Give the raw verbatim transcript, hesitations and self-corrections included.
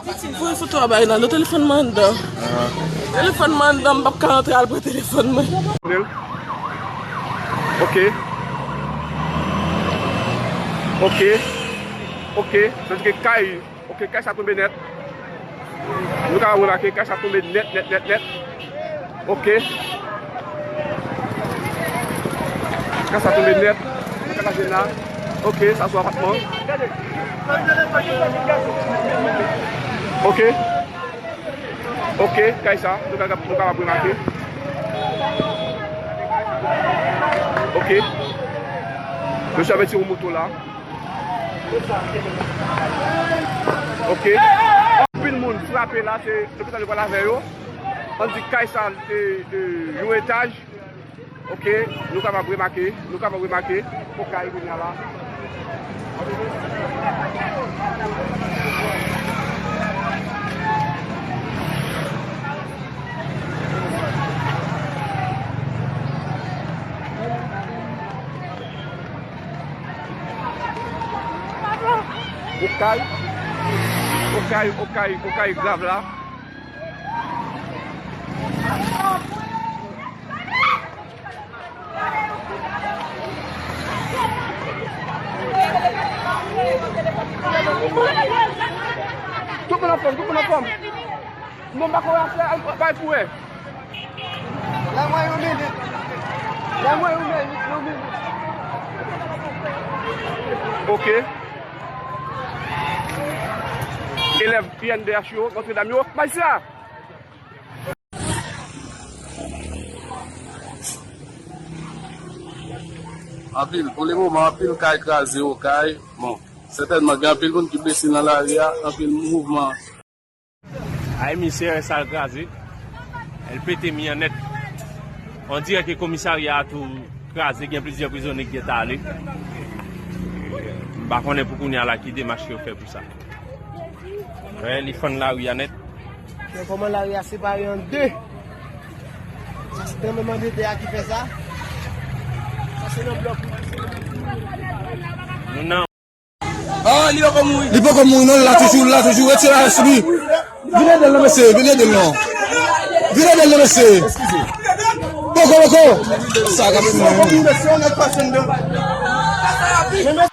Pitit, voye foto a bay la, non, telefòn mwen anndan. Telefòn mwen anndan, m p ap ka rantre al pran telefòn mwen. Ok. Ok. Ok. Sa vle di ke kay, ok, kay sa tonbe nèt. Nou ka remake, kay sa tonbe nèt, nèt, nèt, nèt. Ok. Kay sa tonbe nèt. Kay sa tonbe la. Ok, sa sou apatman. Ok. Ok, kay sa, nou ka, nou kapab remake. Ok. Mesye ap retire yon moto la. Ok. Anpil moun frape la, se lopital yo pral avè yo. Ann di kay sa, e, e, yon etaj. Ok, nou kapab remake, nou kapab remake. Fòk kay kounye a la. Okay, okay, okay, okay, grav la. Tout moun anfòm, tout moun anfòm. Non, m pa kwè afè a, bay pou wè. Ban mwen yon minit. Ban mwen yon minit, yon minit. Ok. Elèv I N D H yo, Notre Dame yo, majistra! Anpil, pou le moman, anpil kay kraze, Okay. Bon, sètènman, gen anpil moun ki blese nan lari a, anpil mouvman. Ay, misye, sa l kraze. L pete mi an nèt. On dirè ke komisarya a tou kraze, gen plizyè prizonye ki gentan ale. M pa konnen pou kounye a la ki demach yo fè pou sa. Wè, li fann lari a nèt. Men kòman lari a separe an de? Sa se tranblemanntè a ki fè sa. Sa se nan blòk. Nou nan Ah, li poko mouri. Li poko mouri, non, li la toujou, li la toujou. Retire la sou li. Vin ede l non, mesye, vin ede l non. Vin ede l non, mesye. Poko, poko. Sa k ap fini.